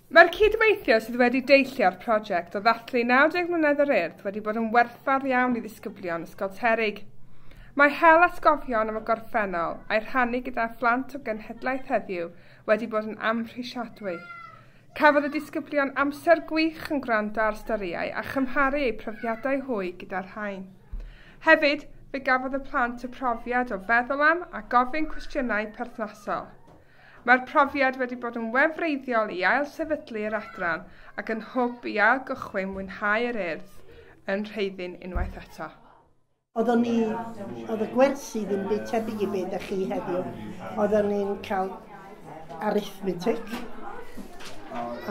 Mae'r cydweithio sydd wedi deillio o'r prosiect o ddathlu 90 mlynedd yr Urdd wedi bod yn werthfawr iawn i ddisgyblion Ysgol Terrig. Mae hel atgofion am y gorffennol a'i rhannu gyda phlant o genhedlaeth heddiw wedi bod yn amhrisiadwy. Cafodd y disgyblion amser gwych yn gwrando ar storïau a chymharu eu profiadau hwy gyda'r rhain. Hefyd, fe gafodd y plant y profiad o feddwl am a gofyn cwestiynau perthnasol. Mae'r profiad wedi bod yn wefreiddiol i ail sefydlu yr adran ac yn hwb i ail gychwyn mwynhau yr Urdd yn Rheiddin unwaith eto. Oeddwn ni, oedd y gwersi ddim byd tebyg i beth ydych chi heddiw. Oeddwn ni'n cael arithmetic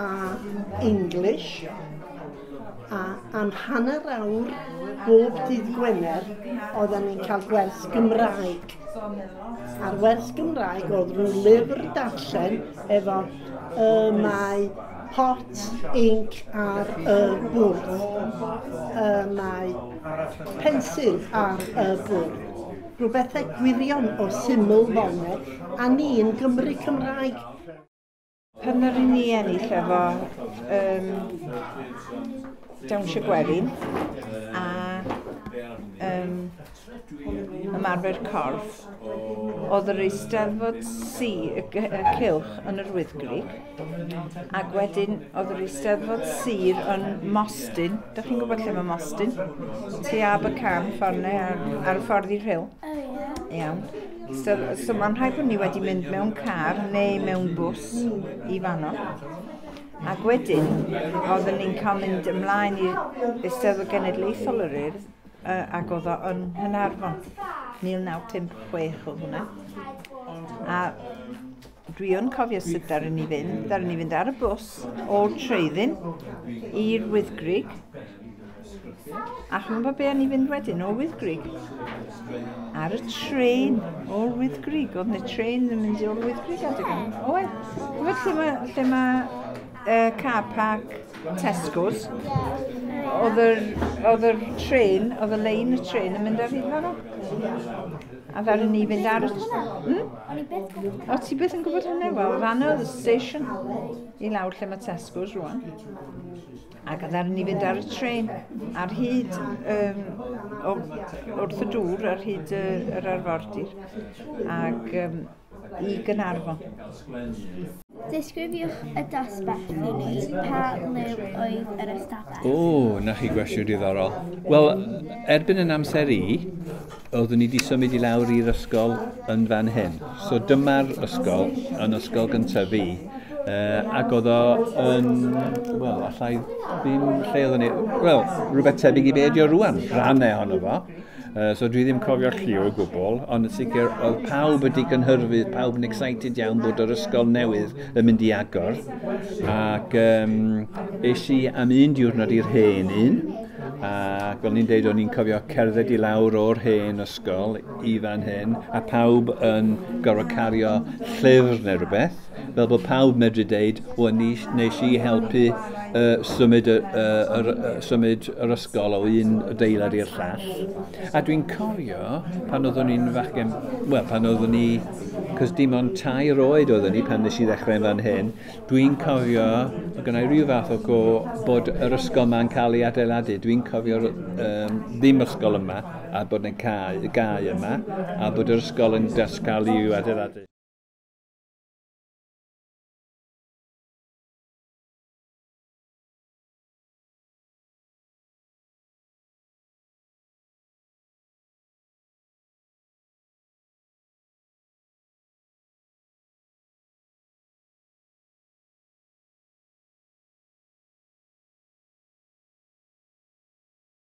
a English a am hanner awr bob dydd Gwener oedden ni'n cael gwers Gymraeg. A'r wers Gymraeg oedd rhyw lyfr darllen efo "Mae pot inc ar y bwrdd. Mae pensil ar y bwrdd." Rhywbethau gwirion o syml fel 'na, a ni'n Gymru Cymraeg. Pan ddaru ni ennill efo dawnsio gwerin a ymarfer corff, oedd yr Eisteddfod C, y cylch yn yr Wyddgrug, ac wedyn oedd yr Eisteddfod Sir yn Mostyn. Dych chi'n gwybod lle mae Mostyn? Tu Abercarn, ffordd neu ar y ffordd i'r Rhyl. Iawn. So mae'n rhaid bod ni wedi mynd mewn car neu mewn bws i fanno. Ac wedyn, oedden ni'n cael mynd ymlaen i'r Eisteddfod Genedlaethol yr Urdd, ac oedd o yn Nghaernarfon. 1956 oedd hwnna. A dwi yn cofio sut ddaru ni fynd. Ddaru ni fynd ar y bws o'r Treuddyn i'r Wyddgrug. A chi'n gwybod be o'n i fynd wedyn o'r Wyddgrug? Ar y tren o'r Wyddgrug. Oedd yna tren yn mynd o'r Wyddgrug adeg yna. Oedd. Gwybod lle mae car park Tesco's? Oedd yr tren, oedd y lein y tren yn mynd ar hyd fanno. A ddaru ni fynd ar y... O, ti byth yn gwybod hynny? Wel, fanno oedd y station i lawr lle mae Tesco's rwan. Ac ddaru ni fynd ar y tren ar hyd, wrth y dŵr, ar hyd yr arfordir, ac i Gaernarfon. Disgrifiwch y dosbarth i ni. Pa liw oedd yr ystafell? O, na chi gwestiwn diddorol. Wel, erbyn yn amser i, oeddwn ni wedi symud i lawr i'r ysgol yn fan hyn. So dyma'r ysgol, yn ysgol gyntaf fi. Ac oedd o yn, wel, allai ddim lle oeddwn ni, wel, rhywbeth tebyg i be ydi o rwan, rhannau ohono fo. So dwi ddim cofio'r lliw o gwbl, ond yn sicr oedd pawb wedi gynhyrfu, pawb yn excited iawn bod yr ysgol newydd yn mynd i agor. Ac es i am un diwrnod i'r hen un, ac fel ni'n deud, o'n i'n cofio cerdded i lawr o'r hen ysgol i fan hyn, a pawb yn gorfod cario llyfr neu rhywbeth, fel bod pawb medru deud, "O, nes i helpu symud yr ysgol o un adeilad i'r llall." A dwi'n cofio pan oeddwn i'n fachgen, wel, pan oeddwn i, cos dim ond 3 oed oeddwn i pan nes i ddechrau fan hyn, dwi'n cofio, mae gennau rhyw fath o go bod yr ysgol ma'n cael ei adeiladu. Dwi'n cofio'r ddim ysgol yma, a bod yn cae, gau yma, a bod yr ysgol yn just cael ei adeiladu.